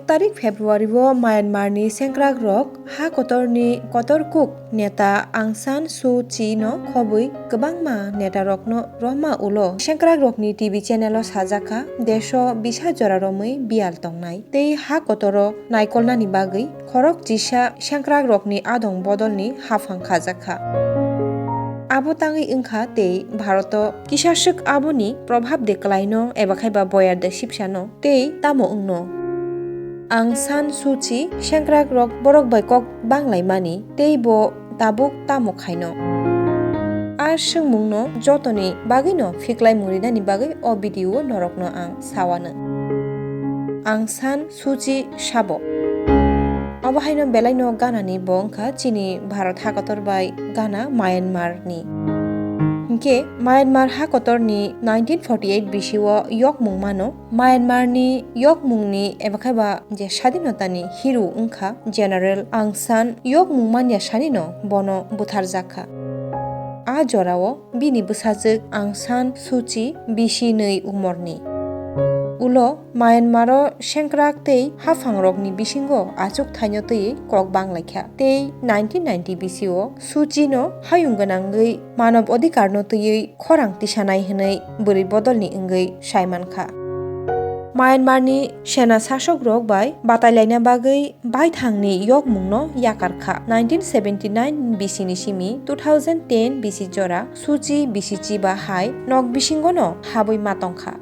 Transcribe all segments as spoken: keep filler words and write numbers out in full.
Tarik February o Myanmar ni sengkrak rok ha kotor ni kotor kuk neta Aung San Suu Kyi no khobwi kwbangma neta rok no romma ulo sengkrak rok ni T V channel o sajak kha, desh o bisa jora romwi biyal tongnai tei ha kotor o naikolna ni bagwi khorok chisa sengkrak rok ni adong bodol ni haphang khajak kha. Abo tangwi wngkha tei Bharat o kisa swk abo ni probhab de kwlai no eba khai ba boyar de sipsa no tei tamo wngno. Aung San Suu Kyi sengkrak rok borok bai kok bang lai mani tei bo tabuk tamo khaino. A swngmung no joto ni bagwi no phiklai mung rinani bagwi o video norok no ang sawano. Aung San Suu Kyi sabo. Obo haino belai no gana ni bo wngkha chini Bharat hakotor bai gana Myanmar ni. Hinkhe Myanmar hakotor ni nineteen forty-eight bisi o yokmung mano. Myanmar ni yokmung ni eba khai ba je sadinota ni hero wngkha General Aung San yokmung manya sani no bono butharjak kha. A jora o bini bwsajwk Aung San Suu Kyi bisi nwi umor ni. Ulo Myanmar o sengkrak tei haphang rok ni bisingo achuk thaino twiwi kok bang lai kha. Tei nineteen ninety bisi o Suu Kyi no hayung gwnangwi manob odhikar no twiwi khorang tisanai hwnwi bwrwi bodol ni wngwi sai man kha. Myanmar ni sena sasok rok bai batai laina bagwi baithang ni yokmung no yakar kha. Nineteen seventy-nine bisi ni simi two thousand ten bisi jora Suu Kyi bisi chiba hai nok bisingo no habwi ma tong kha.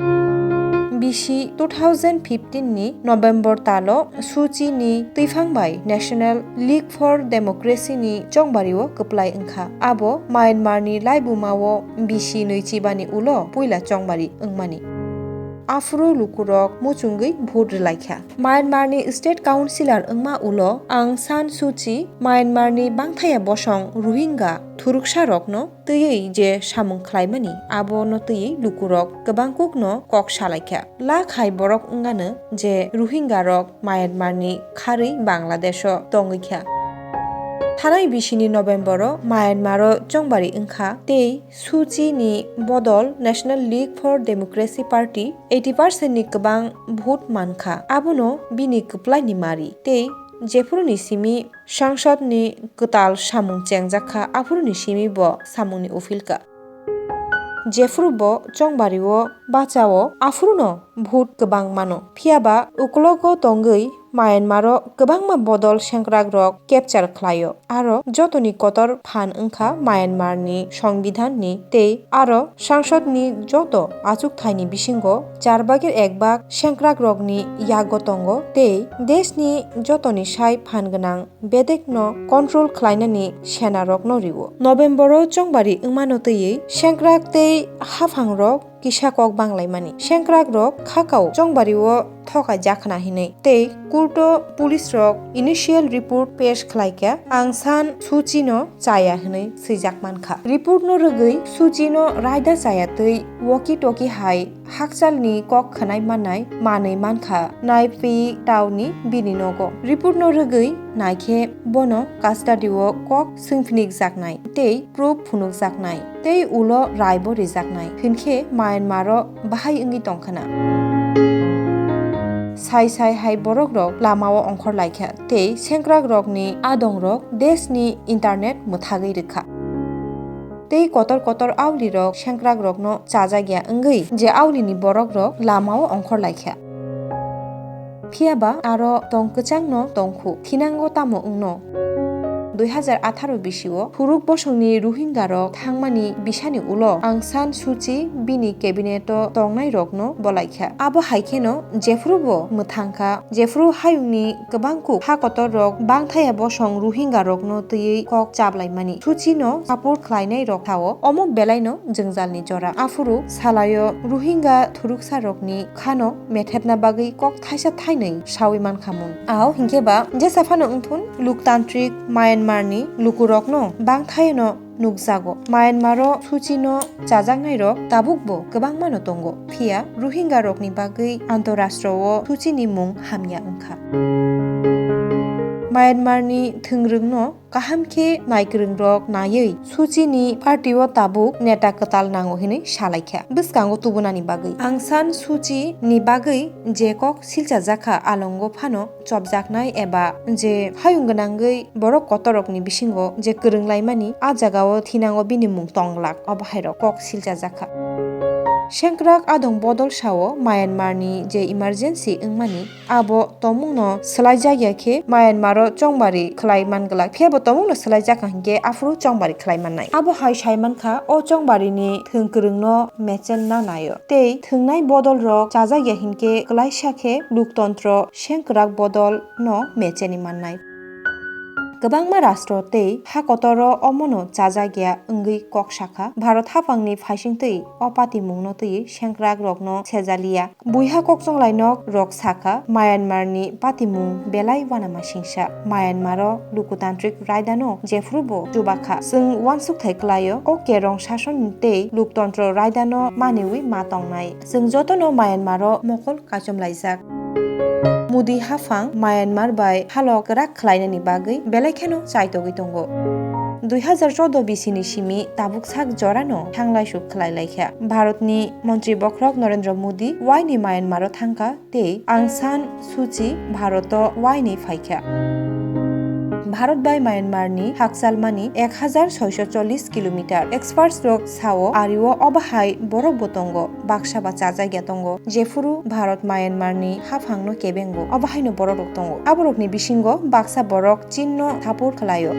Bisi two thousand fifteen ni November talo Suu Kyi ni twiphang bai National League for Democracy ni chongbari o kwplai wngkha. Abo Myanmar ni laibuma o bisi nwi chiba ni ulo puila chongbari wngmani. Aphuru lukurok muchungwi vote rwlaikha. Myanmar ni State Councillor wngma ulo Aung San Suu Kyi Myanmar ni bangthaya bosong Rohingya thuruksarokno twiwi je samung khlaimani, abono twiwi lukurok kwbangkukno kok salaikha. Lakh hai borok wngano je Rohingyarok Myanmar ni kharwi Bangladesh o tongwi kha. Thanai bisi ni November o Myanmar o chongbari wngkha tei Suu Kyi ni bodol National League for Democracy Party eighty percent ni kwbang vote mankha, abono bini kwplai ni mari. Tei jephuru ni simi sangsad ni kwtal samung chengjak kha, aphuru ni simi bo samung ni uphil ka. Jephuru bo chongbari o bacha o, aphuru no vote kwbang mano. Phiya ba uklogo tongwi Myanmar o kwbangma bodol sengkrak rok capture khlai o. Aro jotoni kotor phan wngkha Myanmar ni Songbidhan ni tei aro sangsad ni joto achukthai ni bisingo char bagir ek bag sengkrak rok ni yago tongo tei desh ni jotoni sai phan gwnang bedek no control khlainani sena rok no rio. November o chongbari wngmano twiwi sengkrak tei haphang rok kisa kok banglaimani. Sengkrak rok khakao chongbari o thokai jakhna hinwi tei court o police rok initial report pesh khlaikha, Aung San Suu Kyi no chaya hinwi swijak mankha. Report no rwgwi Suu Kyi no raida chaya twi walkie talkie hai hakchal ni kok khwnai mannai manwi mankha Naypyidaw Tao ni bini nogo. Report no rwgwi naikhe bono custody o kok swngphinikjaknai tei proof phunukjaknai tei ulo raibo rijaknai hinkhe Myanmar o bahai wngwi tongkhwna. Sai sai hai borok rok lama o ongkhor laikha tei sengkrak rok ni adong rok desh ni internet mwthagwi rwkha. Tei kotor kotor auli rok sengkrak rok no chajak ya wngwi je auli ni borok rok lama o ongkhor laikha. Phiya ba aro tong kwchang no tongkhu, thinango tamo wngno? Dui hazar atharo bisi o phuruk bosong ni Rohingya rok thangmani bisani ulo Aung San Suu Kyi bini cabinet o tongnai rok no bolaikha. Abo hai kheno jephuru bo mwthangkha, jephuru hayung ni kwbang kuk ha kotor rok bangthaya bosong Rohingya rok no twiwi kok chaplaimani. Suu Kyi no support khlainai rok sao omo belai no jwngjal ni jora. Aphuru salai o Rohingya thuruksarokni khano methepna bagwi kok thaisa thainwi sawi mankha mun. Ao hinkhe ba jesa phano wngthun, loktantrik Myanmar ni lukurokno bangthaino nukjago. Myanmar o Suu Kyi no chajaknairok tabukbo kwbangmano tongo, phiya Rohingya rokni bagwi antorashtra o Suu Kyi ni mung hamya wngkha. Myanmar ni thwngrwng no kaham khe naikwrwng rok naiwi Suu Kyi ni party o tabuk neta kwtal nango hinwi salaikha bwskango tubunani bagwi. Aung San Suu Kyi ni bagwi je kok silchajakha alongo phano chopjaknai eba je hayung gwnangwi borok kotorrokni bisingo je kwrwng laimani, a jagao thinango bini mung tonglak, obo hairok kok silchajakha. Sengkrak adong bodol sao Myanmar ni je emergency wngmani, abo tongmungno swlaijakya khe Myanmar o chongbari khlai man glak. Phiya bo tongmungno swlaijakha hinkhe aphuru chongbari khlai mannai. Abo hai sai mankha, o chongbari ni thwng kwrwng no mechenna naio tei thwngnai bodol rok chajakya hinkhe klaisa khe luktontro sengkrak bodol no mecheni mannai. Kwbangma rastro tei ha kotoro omono chajakya wngwi kok sakha. Bharat haphangni phaisingtwi o patimungno twiwi sengkrakrokno sejaliya. Buiha kokchonglai nok rok sakha, Myanmar ni patimung belai uanama singsa. Myanmar o lukutantrik raidano jephuru bo chubakha. Chwng uansukthai klaio, o kerong sasonni tei luktontro raidano maniwi ma tongnai. Chwng jotono Myanmar o mokol kaichomlaijak. Modi haphang Myanmar bai halok kwrak khlainani bagwi belai kheno chaitogwi tongo. Dui hazar chordo bisini simi tabuk sak jorano thanglaisuk khlai laikha. Bharatni montri bokhorok Narendra Modi waini Myanmar o thangkha tei Aung San Suu Kyi Bharat o waini phaikha. Bharat bai Myanmar ni hakchalmani ek hazar soiso chollish kilometer. Experts rok sao, ario obo hai borok bo tongo, baksa ba chajakya tongo, jephuru Bharat Myanmar ni haphang no kebengo, obo haino borok rok tongo. Aborok ni bisingo baksa borok Chin no support khlaio.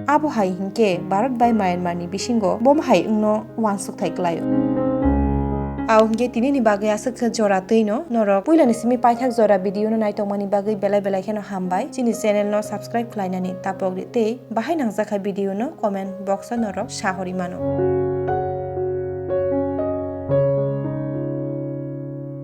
Abo hai hinkhe Bharat bai Myanmar ni bisingo bomo hai wngno uansukthai klaio. Au hinkhe tinini bagwi aswk khe jora twi no norok puilani simi paithak jora video no naitokmani bagwi belai belai kheno hambai. Chini channel no subscribe khlainani tapok di tei bahai nangjakha video no comment box o norok sahori mano.